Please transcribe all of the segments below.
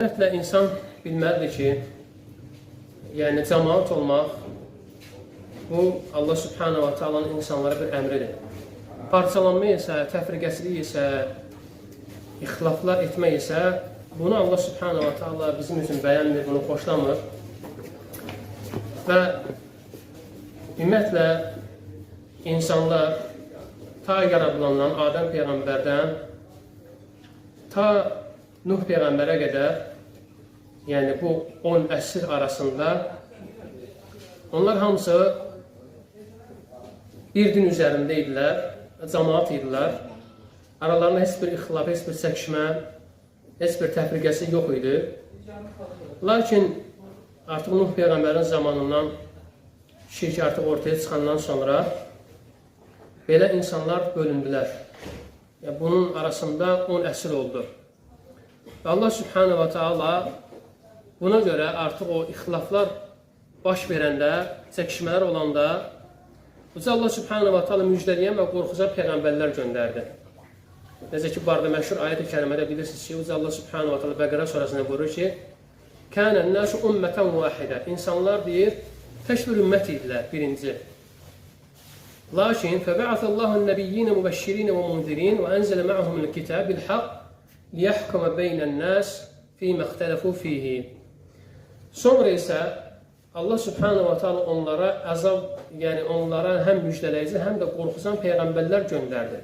Ümumiyyətlə insan bilməlidir ki, yəni cəmaat olmaq bu Allah Subhanahu va Taala'nın insanlara bir əmridir. Parçalanma isə, təfriqəçilik isə, ixtilaflar etmək isə bunu Allah Subhanahu va Taala bizim üçün bəyənmir, bunu xoşlamır. Və ümumiyyətlə insanlar ta yaradılandan Adəm peyğəmbərdən ta Nuh peyğəmbərə qədər, yəni bu 10 əsr arasında onlar hamısı bir din üzərində idilər, cəmaat idilər. Aralarında heç bir ixtilaf, heç bir çəkişmə, heç bir təfriqəsi yox idi. Lakin artıq Nuh peyğəmbərin zamanından şirk artıq ortaya çıxandan sonra belə insanlar bölündülər. Yəni, bunun arasında 10 əsr oldu. Və Allah Subhanahu va Taala buna görə artıq o ixtilaflar baş verəndə, çəkişmələr olanda Uca Allah Subhanahu va Taala müjdələyən və qorxuzan peyğəmbərlər göndərdi. Necə ki, barda məşhur ayət-i kərimədə bilirsiniz ki, Uca Allah Subhanahu va Taala Bəqərə surəsində buyurur ki, Kənən nəsu ümmətən vahidə. İnsanlar deyir, tək bir ümmət idilər, birinci. Lakin fəbə'ətəllahu nəbiyyinə mübəşşirinə və munzirin və ənzələ ma'ahumul kitab bil haqq liyahkuma beynən-nas fīmə ixtələfu fihi. Sonra isə Allah Subhanahu va Taala onlara əzab, yəni onlara həm müjdələyici, həm də qorxuzan peyğəmbərlər göndərdi.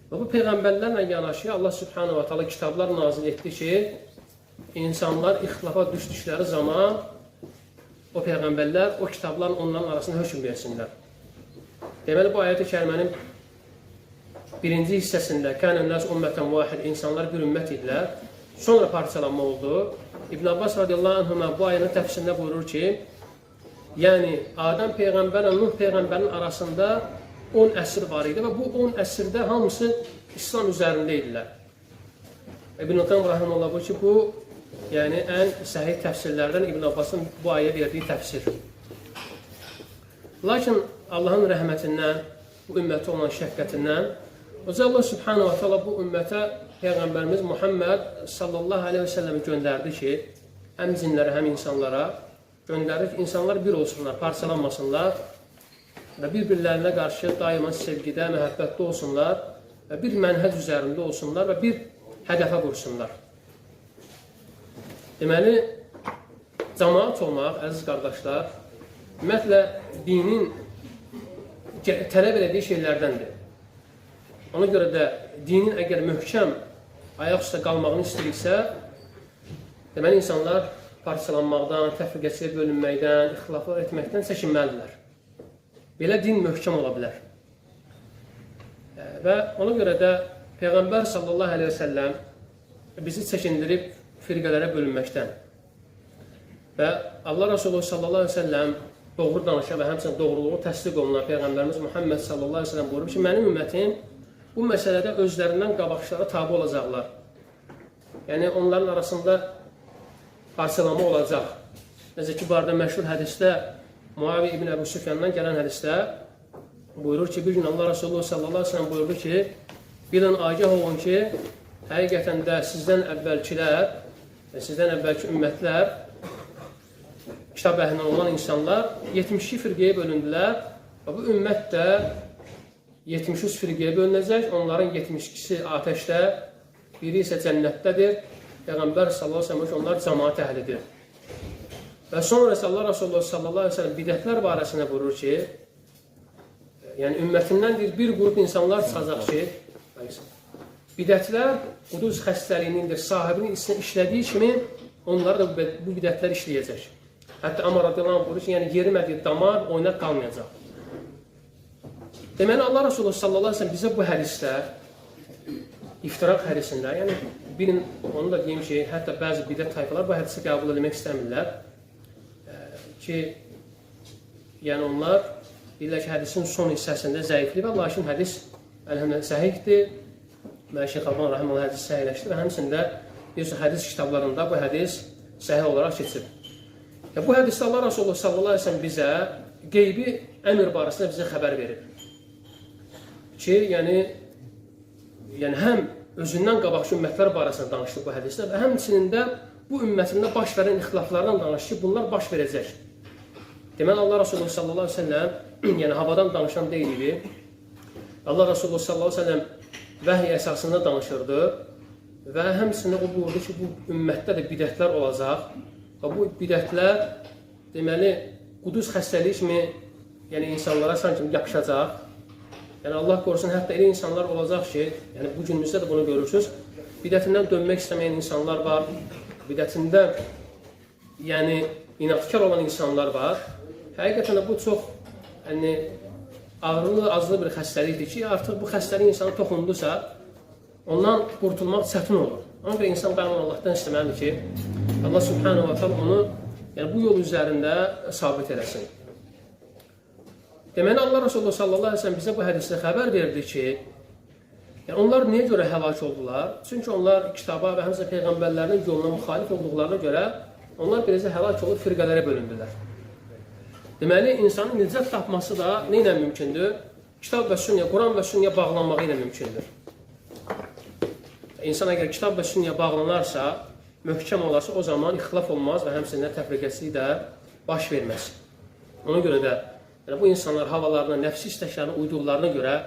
Və bu peyğəmbərlərlə yanaşı Allah Subhanahu va Taala kitablar nazil etdi ki, insanlar ixtilafa düşdükləri zaman o peyğəmbərlər o kitabların onların arasında hökm versinlər. Deməli bu ayət-i kərimənin birinci hissəsində kənən-nas ümmətən vahid, insanlar bir ümmət idilər. Sonra parçalanma oldu. İbn Abbas radiyallahu anhuma bu ayənin təfsirində buyurur ki, yəni Adəm peyğəmbərlə Nuh peyğəmbərin arasında 10 əsr var idi və bu 10 əsrdə hamısı İslam üzərində idilər. İbn Qayyim rahimehullah buyurur ki, bu yəni ən səhih təfsirlərdən İbn Abbasın bu ayə verdiyi təfsir. Lakin Allahın rəhmətindən, bu ümmətə olan şəfqətindən Uca Allah Subhanahu va Taala bu ümmətə Peyğəmbərimiz Muhammed sallallahu əleyhi və səlləmi göndərdi ki, həm cinlərə, həm insanlara göndərdi ki, insanlar bir olsunlar, parçalanmasınlar və bir-birlərinə qarşı daima sevgidə, məhəbbətdə olsunlar və bir mənhəc üzərində olsunlar və bir hədəfə qursunlar. Deməli, cəmaat olmaq, əziz qardaşlar, ümumiyyətlə dinin tələb elədiyi şeylərdəndir. Ona görə də dinin əgər möhkəm ayaq üstə qalmağını istəyiriksə, deməli insanlar parçalanmaqdan, təfriqəçiyə bölünməkdən, ixtilaflar etməkdən çəkinməlidirlər. Belə din möhkəm ola bilər. Və ona görə də Peyğəmbər sallallahu əleyhi və səlləm bizi çəkindirib firqələrə bölünməkdən. Və Allah Resulü sallallahu əleyhi və səlləm doğru danışan və həmçinin doğruluğu təsdiq olunan Peyğəmbərimiz Muhammed sallallahu əleyhi və səlləm buyurub ki, mənim ümmətim bu məsələdə özlərindən qabaqçılara tabe olacaqlar. Yəni onların arasında parçalama olacaq. Necə ki, bu arada məşhur hədisdə Muaviyə ibn Əbu Süfyandan gələn hədisdə buyurur ki, bir gün Allah Resulü sallallahu əleyhi və səlləm buyurdu ki, bilin agah olun ki, həqiqətən də sizdən əvvəlkilər, sizdən əvvəlki ümmətlər, kitab əhlindən olan insanlar 72 firqəyə bölündülər və bu ümmət də 73 firqəyə bölünəcək. Onların 72-si atəşdə, biri isə cənnətdədir. Peyğəmbər sallallahu əleyhi və səlləm onlar cəmaat əhlidir. Və sonra isə Allah Resulü sallallahu əleyhi və səlləm bidətlər barəsində buyurur ki, yəni ümmətindən bir qrup insanlar çıxacaq ki, bidətlər quduz xəstəliyinинdir, sahibinin işlədiyi kimi onlar da bu bidətlər işləyəcək. Hətta Əmar radiyallahu anh buyurur ki, yəni yerimədiyi damar oynaq qalmayacaq. Deməli Allah Resulü sallallahu əleyhi və səlləm bizə bu hədisdə iftiraq hədisində, yəni bilin onu da deyim ki, hətta bəzi bidət tayfalar bu hədisi qəbul etmək istəmirlər. Ki yəni onlar deyirlər ki, hədisin son hissəsində zəiflik var, lakin hədis əlhəmdülillah səhihdir. Və Şeyx Alban rahimehullah hədisi səhihləşdi və həmçinin də bir çox hədis kitablarında bu hədis səhih olaraq keçib. Ya bu hədisdə Allah Resulü sallallahu əleyhi və səlləm bizə qeybi əmr barəsində bizə xəbər verib. Ki, yəni həm özündən qabaqçı ümmətlər barəsində danışdı bu hədisdə və həmçinin də bu ümmətində baş verən ixtilaflardan danışır ki, bunlar baş verəcək. Deməli, Allah Resulü sallallahu aleyhi ve sellem, yəni havadan danışan deyil idi. Allah Resulü sallallahu aleyhi ve sellem vəhiy əsasında danışırdı və həmçinin o buyurdu ki, bu ümmətdə də bidətlər olacaq və bu bidətlər, deməli, quduz xəstəliyi kimi, yəni insanlara sanki yapışacaq. Yəni Allah qorusun, hətta elə insanlar olacaq ki, yəni bu günümüzdə də bunu görürsünüz, bidətindən dönmək istəməyən insanlar var, bidətində yəni inadkar olan insanlar var. Həqiqətən də bu çox yəni, ağrılı, azlı bir xəstəlikdir ki, artıq bu xəstəlik insana toxundusa, ondan qurtulmaq çətin olur. Ona görə insan daima Allahdan istəməlidir ki, Allah Subhanahu wa ta'ala onu yəni, bu yol üzərində sabit eləsin. Deməli, Allah Resulü sallallahu aleyhi ve sellem bizə bu hədisdə xəbər verdi ki, yəni onlar niyə görə həlak oldular? Çünki onlar kitaba və həmçinin peyğəmbərlərinin yoluna müxalif olduqlarına görə onlar beləcə həlak olub firqələrə bölündülər. Deməli, insanın nicat tapması da nə ilə mümkündür? Kitab və sünnəyə, Quran və sünnəyə bağlanmağı ilə mümkündür. İnsan əgər kitab və sünnəyə bağlanarsa, möhkəm olarsa, o zaman ixtilaf olmaz və həmçinin təfriqəçilik də baş verməz. Ona görə də yəni bu insanlar havalarına, nəfsi istəklərinə uyduqlarına görə,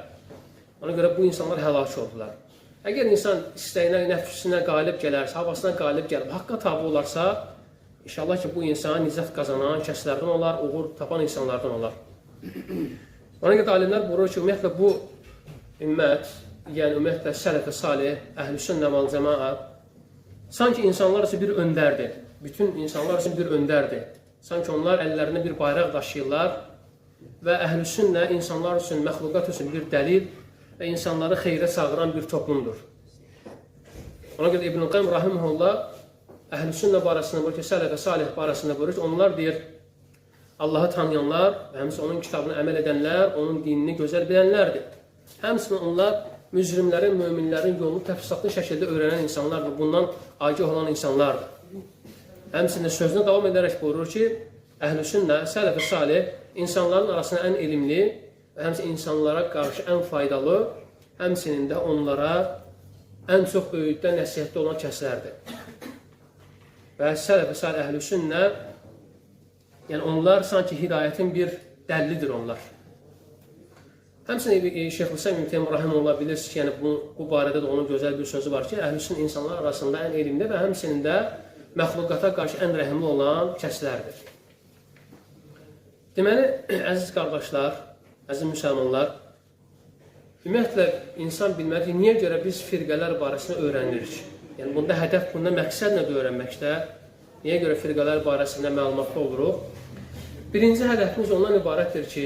ona görə bu insanlar həlak oldular. Əgər insan istəyinə, nəfsinə qalib gələrsə, havasına qalib gəlib, haqqa tabi olarsa, inşallah ki, bu insan nicat qazanan kəslərdən olar, uğur tapan insanlardan olar. Ona görə də alimlər buyurur ki, ümumiyyətlə bu ümmət, yəni ümumiyyətlə sələf-i salih, əhl-i sünnə vəl cəmaa sanki insanlar üçün bir öndərdir. Bütün insanlar üçün bir öndərdir. Sanki onlar əllərində bir bayraq daşıyırlar və əhl-i sünnə insanlar üçün, məxluqat üçün bir dəlil və insanları xeyrə çağıran bir toplumdur. Ona görə İbn-i Qayyim rahimehullah əhl-i sünnə barəsində buyurur ki, sələf-i salih barəsində buyurur ki, onlar deyir, Allahı tanıyanlar və həmçinin onun kitabını əməl edənlər, onun dinini gözəl bilənlərdir. Həmçinin onlar mücrimlərin, möminlərin yolunu təfsilatlı şəkildə öyrənən insanlardır, bundan agah olan insanlardır. Həmçinin sözünə davam edərək buyurur ki, əhl-i sünnə, sələf-i salih insanların arasında ən elmli və həmçinin insanlara qarşı ən faydalı, həmçinin də onlara ən çox öyüddə, nəsihətdə olan kəslərdir. Və sələf-i salih əhl-i sünnə, yəni onlar sanki hidayətin bir dəllidir onlar. Həmçinin Şeyxülislam İbn Teymiyyə rahimehullah bilirsiniz ki, yəni bu barədə də onun gözəl bir sözü var ki, əhl-i sünnə insanlar arasında ən elmli və həmçinin də məxluqata qarşı ən rəhimli olan kəslərdir. Deməli, əziz qardaşlar, əziz müsəlmanlar, ümumiyyətlə insan bilməlidir ki, niyə görə biz firqələr barəsində öyrənirik? Yəni bunda hədəf, bunda məqsəd nədir öyrənməkdə? Niyə görə firqələr barəsində məlumatlı oluruq? Birinci hədəfimiz ondan ibarətdir ki,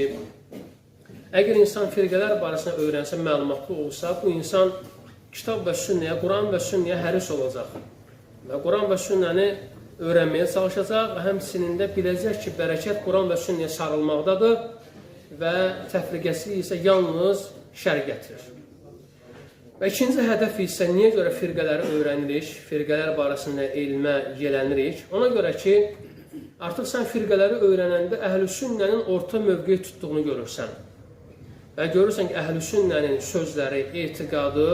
əgər insan firqələr barəsində öyrənsə, məlumatlı olsa, bu insan kitab və sünnəyə, Quran və sünnəyə həris olacaq. Və Quran və sünnəni öyrənməyə çalışacaq və həmçinin də biləcək ki, bərəkət Quran və sünnəyə sarılmaqdadır və təfriqəçilik isə yalnız şər gətirir. Və ikinci hədəf isə niyə görə firqələri öyrənirik, firqələr barəsində elmə yelənirik? Ona görə ki, artıq sən firqələri öyrənəndə əhl-i sünnənin orta mövqe tutduğunu görürsən. Və görürsən ki, əhl-i sünnənin sözləri, etiqadı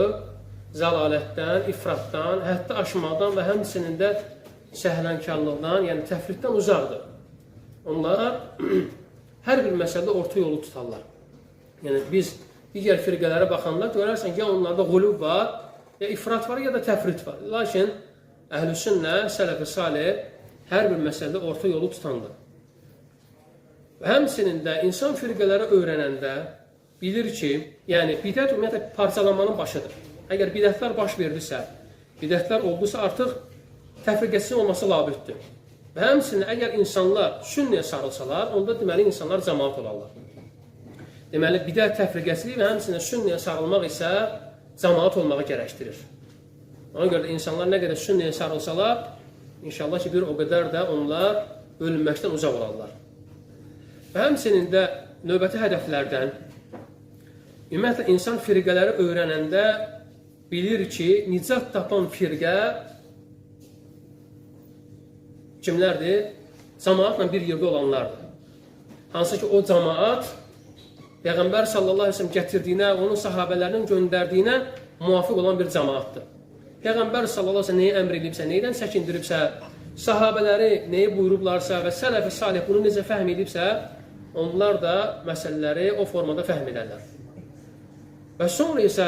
zəlalətdən, ifratdan, hətta aşmaqdan və həmçinin də səhlənkarlıqdan, yəni təfriddən uzaqdır. Onlar hər bir məsələdə orta yolu tutarlar. Yəni biz digər firqələrə baxanda görərsən ki, ya onlarda qulub var, ya ifrat var, ya da təfrid var. Lakin əhl-i sünnə, sələf-i salih hər bir məsələdə orta yolu tutandır. Və həmçinin də insan firqələri öyrənəndə bilir ki, yəni bidət ümumiyyətlə parçalanmanın başıdır. Əgər bidətlər baş verdisə, bidətlər oldusa artıq təfriqəsinin olması labüddür. Və həmçinin əgər insanlar sünnəyə sarılsalar, onda deməli insanlar cəmaat olarlar. Deməli, bidət təfriqəçiliyi və həmçinin sünnəyə sarılmaq isə cəmaat olmağı gərəkdirir. Ona görə də insanlar nə qədər sünnəyə sarılsalar, inşallah ki, bir o qədər də onlar bölünməkdən uzaq olarlar. Və həmçinin də növbəti hədəflərdən, ümumiyyətlə, insan firqələri öyrənəndə bilir ki, nicat tapan firqə kimlərdir? Cəmaatla bir yerdə olanlardır. Hansı ki, o cəmaat Peyğəmbər sallallahu əleyhi və səlləm gətirdiyinə, onun sahabələrinin göndərdiyinə müvafiq olan bir cəmaatdır. Peyğəmbər sallallahu əleyhi və səlləm nəyi əmr edibsə, neydən çəkindiribsə, Sahabələri nəyi buyurublarsa və sələf-i salih bunu necə fəhm edibsə, onlar da məsələləri o formada fəhm edərlər. Və sonra isə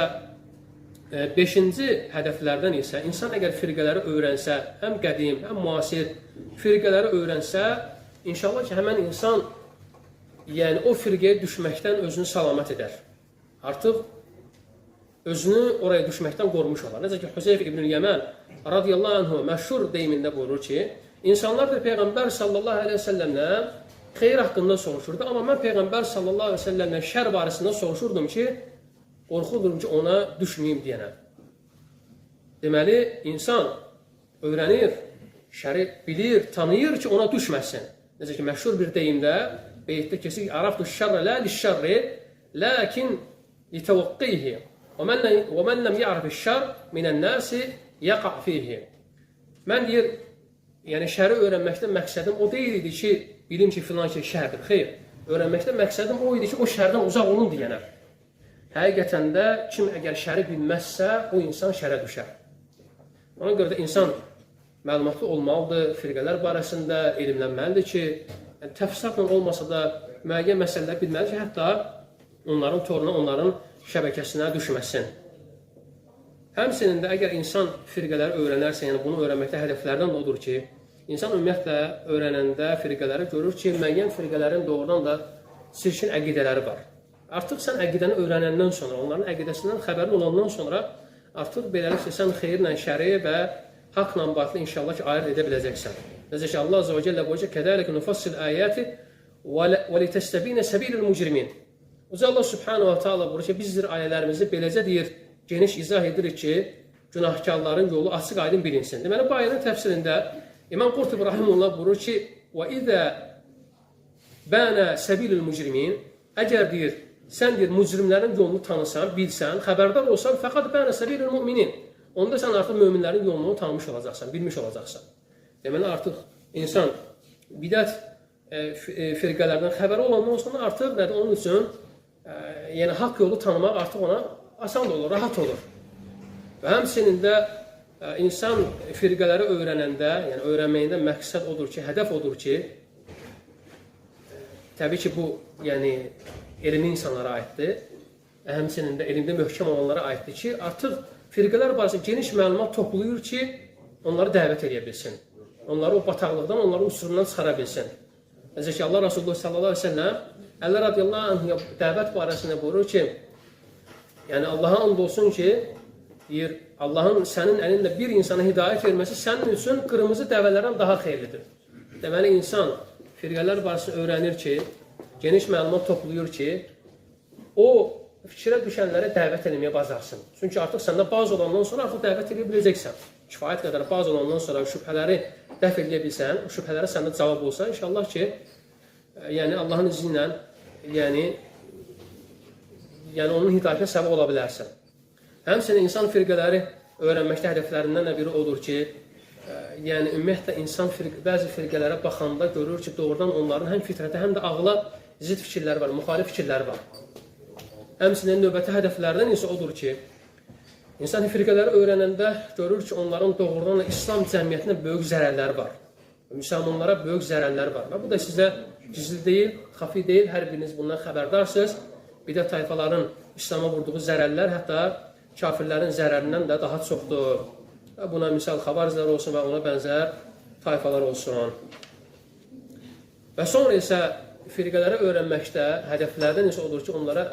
beşinci hədəflərdən isə insan əgər firqələri öyrənsə, həm qədim, həm müasir firqələri öyrənsə, inşallah ki, həmən insan yəni o firqəyə düşməkdən özünü salamat edər. Artıq özünü oraya düşməkdən qorumuş olar. Necə ki, Hüzeyf İbn-i Yəmən radiyallahu anhu məşhur deyimində buyurur ki, insanlar da Peyğəmbər sallallahu əleyhi və səlləmdən xeyir haqqında soruşurdu, amma mən Peyğəmbər sallallahu əleyhi və səlləmdən şər barəsində soruşurdum ki, qorxurdum ki, ona düşməyim deyənə. Deməli, insan öyrənir, şəri bilir, tanıyır ki, ona düşməsin. Necə ki, məşhur bir deyimdə, beytdə keçir, Araftu şərrə lə lişşərri, lakin litəvəqqihi. Və mən ləm ya'rif şər minən-nasi yaqa fihi. Mən deyir, yəni şəri öyrənməkdə məqsədim o deyil idi ki, bilim ki, filan şey şərdir. Xeyr, öyrənməkdə məqsədim o idi ki, o şərdən uzaq olun deyənə. Həqiqətən də kim əgər şəri bilməzsə, o insan şərə düşər. Ona görə də insan məlumatlı olmalıdır, firqələr barəsində elmlənməlidir ki, yəni, təfsilatla olmasa da müəyyən məsələlər bilməlidir ki, hətta onların toruna, onların şəbəkəsinə düşməsin. Həmçinin də əgər insan firqələri öyrənərsə, yəni bunu öyrənməkdə hədəflərdən də odur ki, insan ümumiyyətlə öyrənəndə firqələri görür ki, müəyyən firqələrin doğrudan da çirkin əqidələri var. Artıq sən əqidəni öyrənəndən sonra, onların əqidəsindən xəbərin olandan sonra artıq beləliklə sən xeyirlə şəri və haqla batılı inşallah ki, ayırt edə biləcəksən. Necə ki, Allah Azza və Cəllə buyurur ki, "Kəzəlikə nufassil ayati və litəstəbinə səbilul mujrimin." Uca Allah Subhanahu va Taala buyurur ki, biz ayələrimizi beləcə deyir, geniş izah edirik ki, günahkarların yolu açıq aydın bilinsin. Deməli, bu ayənin təfsirində İmam Qurtubi rahimehullah buyurur ki, "Və izə bana səbilul mujrimin", əgər deyir, sən deyir mücrimlərin yolunu tanısan, bilsən, xəbərdar olsan, fəqat bana səbilul müminin. Onda sən artıq möminlərin yolunu tanımış olacaqsan, bilmiş olacaqsan. Deməli, artıq insan bidət firqələrdən xəbəri olandan sonra artıq nədir onun üçün yəni haqq yolu tanımaq artıq ona asan olur, rahat olur. Və həmçinin də insan firqələri öyrənəndə, yəni öyrənməyində məqsəd odur ki, hədəf odur ki, təbii ki, bu yəni elmli insanlara aiddir. Həmçinin də elmdə möhkəm olanlara aiddir ki, artıq firqələr barəsində geniş məlumat toplayır ki, onları dəvət edə bilsin. Onları o bataqlıqdan, onları uçurumdan çıxara bilsin. Necə ki, Allah Resulü sallallahu əleyhi və səlləm Əli radiyallahu anhuya dəvət barəsində buyurur ki, yəni Allaha and olsun ki, deyir, Allahın sənin əlində bir insana hidayət verməsi sənin üçün qırmızı dəvələrdən daha xeyirlidir. Deməli, insan firqələr barəsində öyrənir ki, geniş məlumat toplayır ki, o fikrə düşənlərə dəvət eləməyə bacarsın. Çünki artıq səndə baz olandan sonra artıq dəvət eləyə biləcəksən. Kifayət qədər baz olandan sonra şübhələri dəf eləyə bilsən, şübhələrə səndə cavab olsa, inşallah ki, yəni Allahın izni ilə, yəni onun hidayətinə səbəb ola bilərsən. Həmçinin insan firqələri öyrənməkdə hədəflərindən də biri odur ki, yəni ümumiyyətlə insan bəzi firqələrə baxanda görür ki, doğrudan onların həm fitrətə, həm də ağla zid fikirləri var, müxalif fikirləri var. Həmçinin növbəti hədəflərdən isə odur ki, insan firqələri öyrənəndə görür ki, onların doğrudan da İslam cəmiyyətinə böyük zərərləri var. Müsəlmanlara böyük zərərləri var. Və bu da sizə gizli deyil, xafi deyil, hər biriniz bundan xəbərdarsınız. Bidət tayfaların İslama vurduğu zərərlər hətta kafirlərin zərərindən də daha çoxdur. Və buna misal xavariclər olsun və ona bənzər tayfalar olsun. Və sonra isə firqələri öyrənməkdə hədəflərdən isə odur ki, onlara,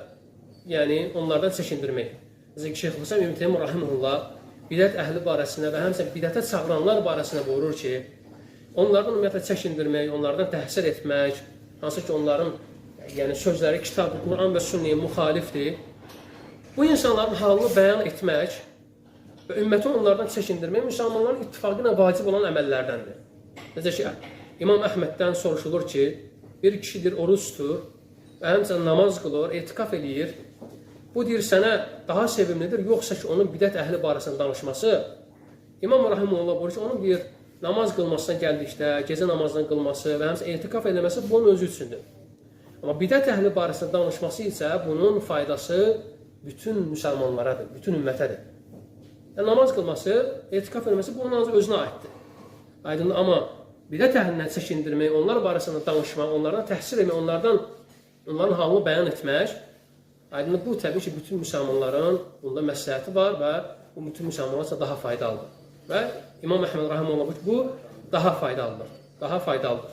yəni onlardan çəkindirmək. Necə ki, Şeyxülislam İbn Teymiyyə rahimehullah bidət əhli barəsində və həmçinin bidətə çağıranlar barəsində buyurur ki, onlardan ümumiyyətlə çəkindirmək, onlardan təhsil etmək, hansı ki onların yəni sözləri kitab, Quran və sünnəyə müxalifdir. Bu insanların halını bəyan etmək və ümməti onlardan çəkindirmək müsəlmanların ittifaqı ilə vacib olan əməllərdəndir. Necə ki, İmam Əhməddən soruşulur ki, bir kişidir, oruc tutur və həmçinin namaz qılır, etikaf eləyir. Bu deyir, sənə daha sevimlidir, yoxsa ki, onun bidət əhli barəsində danışması. İmam Rahimullah buyurur ki, onun deyir, namaz qılmasına gəldikdə, gecə namazını qılması və həmçinin etikaf eləməsi bunun özü üçündür. Amma bidət əhli barəsində danışması isə bunun faydası bütün müsəlmanlaradır, bütün ümmətədir. Yəni, namaz qılması, etikaf eləməsi bunun ancaq özünə aiddir. Aydın, amma bidət əhlindən çəkindirmək, onlar barəsində danışmaq, onlardan təhsil etmək, onların halını bəyan etmək, aydın, bu təbii ki, bütün müsəlmanların bunda məsləhəti var və bu bütün müsəlmanlar üçün daha faydalıdır. Və İmam Əhməd rahimehullah bu daha faydalıdır. Daha faydalıdır.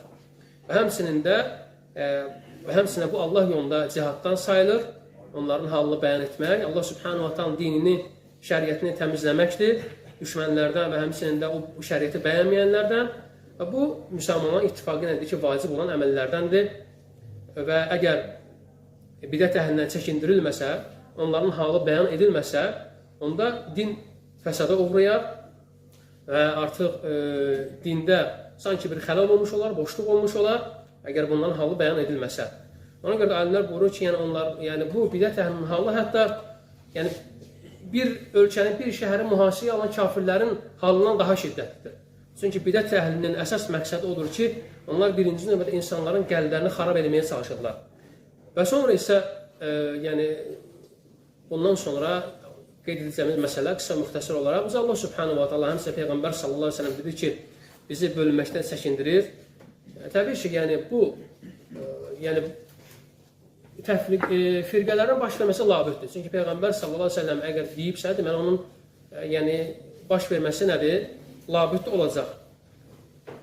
Və həmçinin də bu Allah yolunda cihaddan sayılır. Onların halını bəyan etmək, Allah Subhanahu va Taala dinini, şəriətini təmizləməkdir düşmənlərdən və həmçinin də o şəriəti bəyənməyənlərdən. Və bu müsəlmanların ittifaqı nədir ki, vacib olan əməllərdəndir. Və əgər bidət əhlindən çəkindirilməsə, onların halı bəyan edilməsə, onda din fəsada uğrayar və artıq dində sanki bir xələl olmuş olar, boşluq olmuş olar, əgər bunların halı bəyan edilməsə. Ona görə də alimlər buyurur ki, yəni onlar, yəni bu bidət əhlinin halı hətta yəni bir ölkəni, bir şəhəri mühasirəyə alan kafirlərin halından daha şiddətlidir. Çünki bidət əhlinin əsas məqsədi odur ki, onlar birinci növbədə insanların qəlblərini xarab etməyə çalışırlar. Və sonra isə yəni bundan sonra qeyd edəcəyimiz məsələ qısa müxtəsər olaraq biz Allah Subhanahu va Taala həmçinin Peyğəmbər sallallahu əleyhi və səlləm dedi ki, bizi bölünməkdən çəkindirir. Təbii ki, yəni bu yəni firqələrin baş verməsi labüddür. Çünki Peyğəmbər sallallahu əleyhi və səlləm əgər deyibsə, deməli onun yəni baş verməsi nədir? Labüdd olacaq.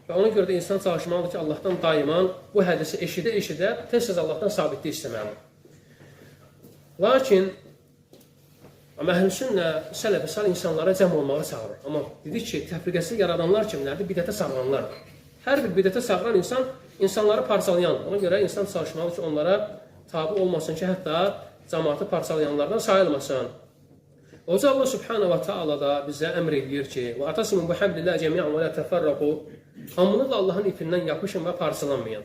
Və ona görə də insan çalışmalıdır ki, Allahdan daiman bu hədisi eşidə-eşidə tez-tez Allahdan sabitlik istəməlidir. Lakin əhl-i sünnə sələf-i salih insanlara cəm olmağa çağırır. Amma dedik ki, təfriqəsi yaradanlar kimlərdir? Bidətə çağıranlardır. Hər bir bidətə çağıran insan insanları parçalayandır. Ona görə insan çalışmalıdır ki, onlara tabi olmasın ki, hətta cəmaatı parçalayanlardan sayılmasın. Oca Allah Subhanahu va Taala da bizə əmr eləyir ki, və atasimu bihablillahi cemi'an və la təfərraqu. Hamınız Allahın ipindən yapışın və parçalanmayın.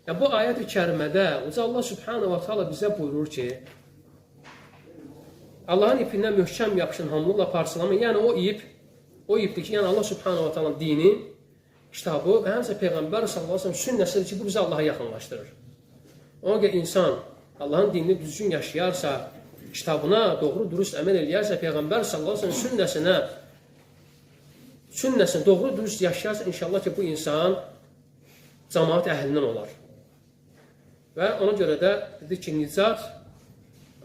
Yəni bu ayət-i kərimədə Uca Allah Subhanahu va Taala bizə buyurur ki, Allahın ipindən möhkəm yapışın, hamınızla parçalamayın. Yəni o ip, o ipdir ki, yəni Allah Subhanahu va Taala dini, kitabı və həmçinin Peyğəmbər sallallahu əleyhi və səlləm sünnəsidir ki, bu bizi Allaha yaxınlaşdırır. Ona görə insan Allahın dinini düzgün yaşayarsa, kitabına doğru dürüst əməl eləyərsə, Peyğəmbər sallallahu əleyhi və səlləm sünnəsinə doğru dürüst yaşayarsa, inşallah ki, bu insan cəmaat əhlindən olar. Və ona görə də dedik ki, nicat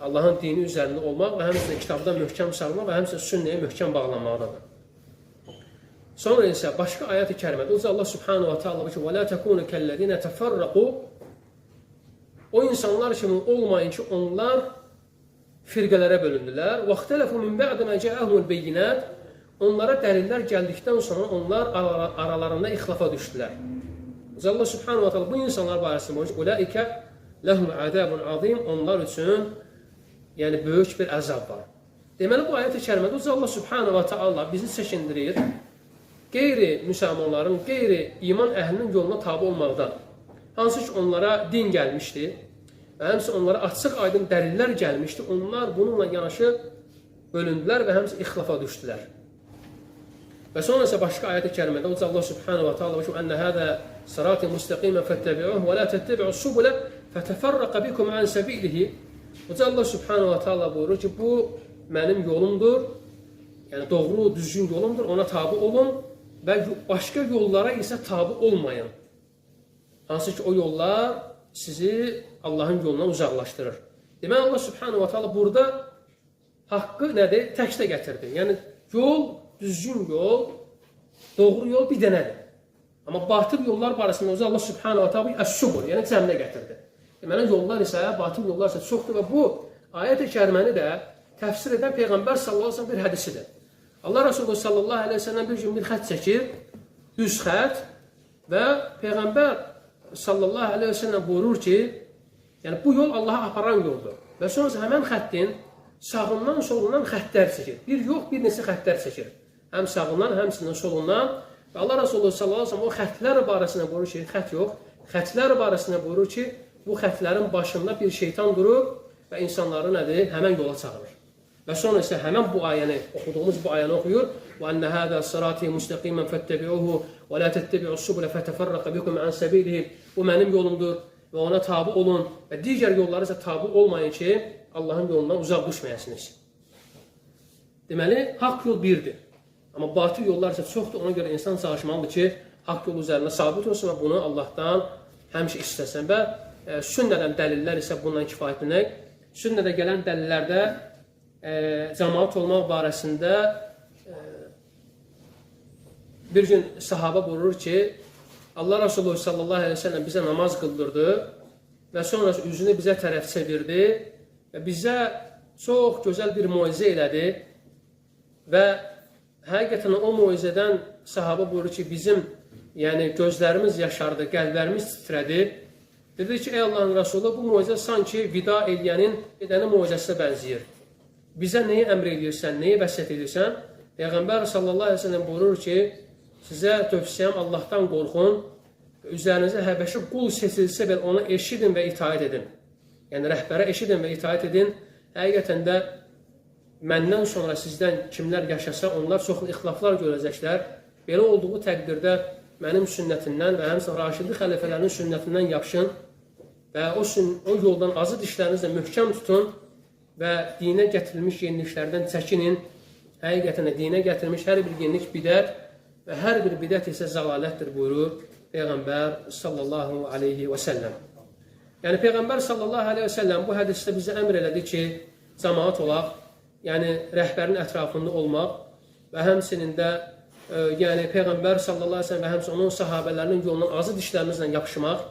Allahın dini üzərində olmaq və həmçinin kitabdan möhkəm sarılmaq və həmçinin sünnəyə möhkəm bağlanmaqdadır. Sonra isə başqa ayət-i kərimədə Uca Allah Subhanahu va Taala buyurur ki: "Və la takunu kəllezine təfərraqu." O insanlar kimi olmayın ki, onlar firqələrə bölündülər. "Vaxtələfu min ba'di ma ca'ahumul beyinat." Onlara dəlillər gəldikdən sonra onlar aralarında ixtilafa düşdülər. Uca Allah Subhanahu va Taala bu insanlar barəsində buyurur ki: "Ulaika lehum azabun azim." Onlar üçün yəni böyük bir əzab var. Deməli bu ayət-i kərimədə Uca Allah Subhanahu va Taala bizi çəkindirir qeyri-müsəlmanların, qeyri-iman əhlinin yoluna tabi olmaqdan. Hansı ki onlara din gəlmişdi və həmçinin onlara açıq aydın dəlillər gəlmişdi. Onlar bununla yanaşı bölündülər və həmçinin ixtilafa düşdülər. Və sonra isə başqa ayət-i kərimədə Uca Allah Subhanahu va Taala buyurur ki: "Enne hâzâ sirâti mustaqîmen fettabi'uhu və la tettebi'us subula fetəfərraqa bikum an sabilihi." Uca Allah Subhanahu va Taala buyurur ki, bu mənim yolumdur. Yəni doğru, düzgün yolumdur. Ona tabi olun və başqa yollara isə tabi olmayın. Hansı ki o yollar sizi Allahın yolundan uzaqlaşdırır. Deməli Allah Subhanahu va Taala burada haqqı nədir? Təkdə gətirdi. Yəni yol, düzgün yol, doğru yol bir dənədir. Amma batıl yollar barəsində Uca Allah Subhanahu va Taala əs-subul, yəni cəmdə gətirdi. Deməli yollar isə, batıl yollar isə çoxdur və bu ayət-i kəriməni də təfsir edən Peyğəmbər sallallahu əleyhi və səlləm bir hədisidir. Allah Resulü sallallahu əleyhi və səlləm bir gün bir xətt çəkir, düz xətt və Peyğəmbər sallallahu əleyhi və səlləm buyurur ki, yəni bu yol Allaha aparan yoldur. Və sonra həmən xəttin sağından solundan xəttlər çəkir. Bir yox, bir neçə xəttlər çəkir. Həm sağından, həmçinin solundan. Və Allah Resulü sallallahu əleyhi və səlləm o xəttlər barəsində buyurur ki, xətt yox, xəttlər barəsində buyurur ki, bu xəttlərin başında bir şeytan durub və insanları nədir? Həmən yola çağırır. Və sonra isə həmən bu ayəni, oxuduğumuz bu ayəni oxuyur. Və enne hâzâ sirâtî müstəqîmen fettabi'uhu və la tettebi'us subula fetəfərraqa bikum an sabilihi. Bu mənim yolumdur və ona tabi olun və digər yollara isə tabi olmayın ki, Allahın yolundan uzaq düşməyəsiniz. Deməli, haqq yol birdir. Amma batıl yollar isə çoxdur. Ona görə insan çalışmalıdır ki, haqq yolu üzərində sabit olsun və bunu Allahdan həmişə istəsin. Və sünnədən dəlillər isə bundan kifayətlənək. Sünnədə gələn dəlillərdə cəmaat olmaq barəsində bir gün sahabə buyurur ki, Allah Resulü sallallahu aleyhi ve sellem bizə namaz qıldırdı və sonra üzünü bizə tərəf çevirdi və bizə çox gözəl bir moizə elədi və həqiqətən o moizədən sahabə buyurur ki, bizim yəni gözlərimiz yaşardı, qəlblərimiz titrədi. Dedi ki, ey Allahın Resulü, bu moizə sanki vida eləyənin edənin moizəsinə bənzəyir. Bizə nəyi əmr edirsən, nəyi vəsiyyət edirsən? Peyğəmbər sallallahu aleyhi ve sellem buyurur ki, sizə tövsiyəm Allahdan qorxun, üzərinizə Həbəşi qul seçilsə belə ona eşidin və itaət edin. Yəni rəhbərə eşidin və itaət edin. Həqiqətən də məndən sonra sizdən kimlər yaşasa, onlar çoxlu ixtilaflar görəcəklər. Belə olduğu təqdirdə mənim sünnətimdən və həmçinin Raşidi xəlifələrinin sünnətindən yapışın və o yoldan azı dişlərinizlə möhkəm tutun və dinə gətirilmiş yeniliklərdən çəkinin. Həqiqətən də dinə gətirilmiş hər bir yenilik bidət və hər bir bidət isə zəlalətdir buyurur Peyğəmbər sallallahu aleyhi və səlləm. Yəni Peyğəmbər sallallahu aleyhi və səlləm bu hədisdə bizə əmr elədi ki, cəmaat olaq, yəni rəhbərin ətrafında olmaq və həmçinin də yəni Peyğəmbər sallallahu aleyhi və səlləm və həmçinin onun sahabələrinin yolundan azı dişlərimizlə yapışmaq.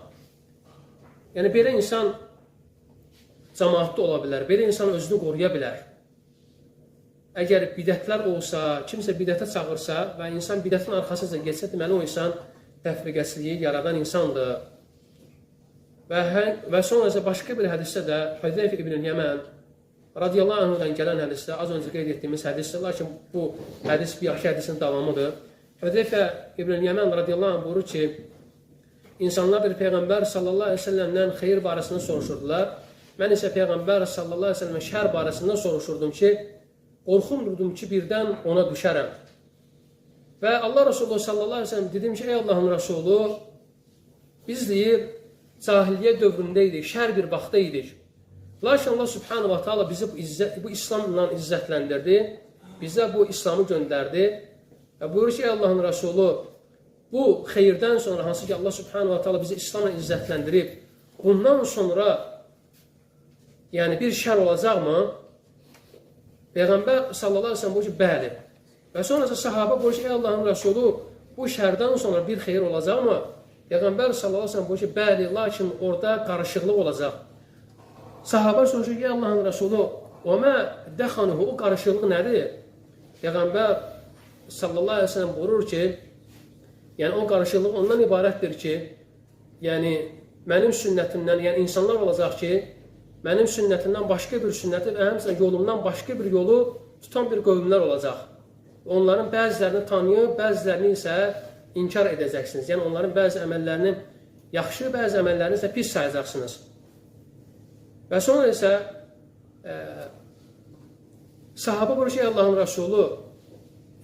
Yəni belə insan cəmaatda ola bilər, belə insan özünü qoruya bilər. Əgər bidətlər olsa, kimsə bidətə çağırsa və insan bidətin arxasınca getsə, deməli o insan təfriqəçiliyi yaradan insandır. Və sonra isə başqa bir hədisdə də Hüzeyfə ibn Yəmən radiyallahu anhudan gələn hədisdə, az öncə qeyd etdiyimiz hədisdə, lakin bu hədis bir yaxşı hədisin davamıdır. Hüzeyfə ibn Yəmən radiyallahu anh buyurur ki, insanlar bir Peyğəmbər sallallahu aleyhi ve səlləmdən xeyir barəsində soruşurdular. Mən isə Peyğəmbər sallallahu aleyhi ve səlləmdən şər barəsində soruşurdum ki, qorxumdurdum ki, birdən ona düşərəm. Və Allah Resulü sallallahu aleyhi ve sellem dedim ki, ey Allahın Resulü, biz deyir, cahiliyyə dövründə idik, şər bir vaxtda idik. Lakin Allah subhanahu wa ta'ala bizi bu İslamla izzətləndirdi, bizə bu İslamı göndərdi. Və buyurur ki, ey Allahın Resulü, bu xeyirdən sonra, hansı ki Allah subhanahu wa ta'ala bizi İslamla izzətləndirib, bundan sonra yəni bir şər olacaqmı? Peyğəmbər sallallahu aleyhi ve sellem buyurur ki, bəli. Və sonra sahabə buyurur ki, ey Allahın Resulü, bu şərdən sonra bir xeyir olacaqmı? Peyğəmbər sallallahu aleyhi ve sellem buyurur ki, bəli, lakin orada qarışıqlıq olacaq. Sahabə soruşur ki, ey Allahın Resulü, o mə dəxanuhu, o qarışıqlıq nədir? Peyğəmbər sallallahu aleyhi ve sellem buyurur ki, yəni o qarışıqlıq ondan ibarətdir ki, yəni mənim sünnətimdən, yəni insanlar olacaq ki, mənim sünnətimdən başqa bir sünnəti və həmçinin yolumdan başqa bir yolu tutan bir qövmlər olacaq. Onların bəzilərini tanıyıb, bəzilərini isə inkar edəcəksiniz. Yəni onların bəzi əməllərini yaxşı, bəzi əməllərini isə pis sayacaqsınız. Və sonra isə sahabə buyurur ki, Allahın Resulü,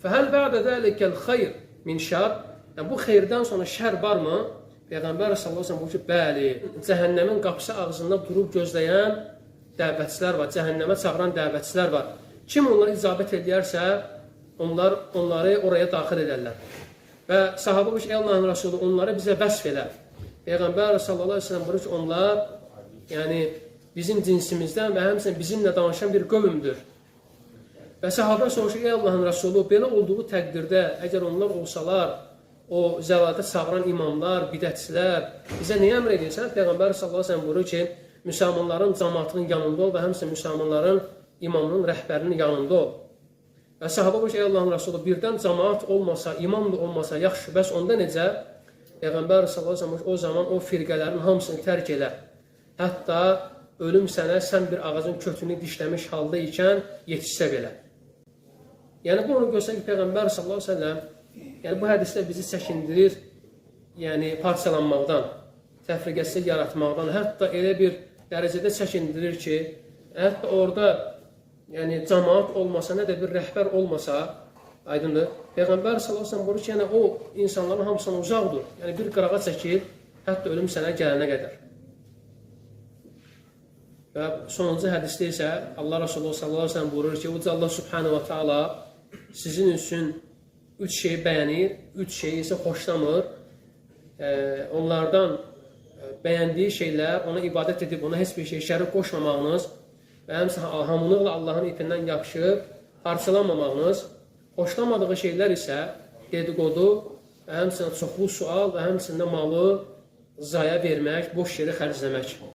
fəhəl bə'də zəlikəl xeyr min şər, yəni bu xeyirdən sonra şər varmı? Peyğəmbər sallallahu aleyhi ve sellem buyurur ki, bəli, cəhənnəmin qapısı ağzında durub gözləyən dəvətçilər var, cəhənnəmə çağıran dəvətçilər var. Kim onlara icabət eləyərsə, onlar onları oraya daxil edərlər. Və sahabə buyurur ki, ey Allahın Resulü, onları bizə vəsf elə. Peyğəmbər sallallahu aleyhi ve sellem buyurur ki, onlar yəni bizim cinsimizdən və həmçinin bizimlə danışan bir qövmdür. Və sahabə soruşur, ey Allahın Resulü, belə olduğu təqdirdə əgər onlar olsalar, o zəlalətə çağıran imamlar, bidətçilər bizə nəyə əmr edirsən? Peyğəmbər sallallahu aleyhi ve sellem buyurur ki, müsəlmanların cəmaatının yanında ol və həmçinin müsəlmanların imamının, rəhbərinin yanında ol. Və sahabə buyurur ki, ey Allahın Resulü, birdən cəmaat olmasa, imam da olmasa, yaxşı, bəs onda necə? Peyğəmbər sallallahu aleyhi ve sellem o zaman o firqələrin hamısını tərk elə. Hətta ölüm sənə sən bir ağacın kötünü dişləmiş halda ikən yetişsə belə. Yəni bu onu göstərir ki, Peyğəmbər sallallahu aleyhi ve sellem yəni bu hədisdə bizi çəkindirir, yəni parçalanmaqdan, təfriqəsiz yaratmaqdan, hətta elə bir dərəcədə çəkindirir ki, hətta orada yəni cəmaat olmasa, nə də bir rəhbər olmasa, aydındır. Peyğəmbər sallallahu aleyhi ve sellem buyurur ki, yəni o insanların hamısından uzaq dur. Yəni bir qırağa çəkil, hətta ölüm sənə gələnə qədər. Və sonuncu hədisdə isə Allah Resulü sallallahu aleyhi ve sellem buyurur ki, uca Allah subhanahu ve taala sizin üçün üç şeyi bəyənir, üç şeyi isə xoşlamır. onlardan bəyəndiyi şeylər, ona ibadət edib, ona heç bir şey şərik qoşmamağınız və həmçinin hamılıqla Allahın ipindən yapışıb parçalanmamağınız, xoşlamadığı şeylər isə dedikodu və həmçinin çoxlu sual və həmçinin də malı zaya vermək, boş yerə xərcləmək.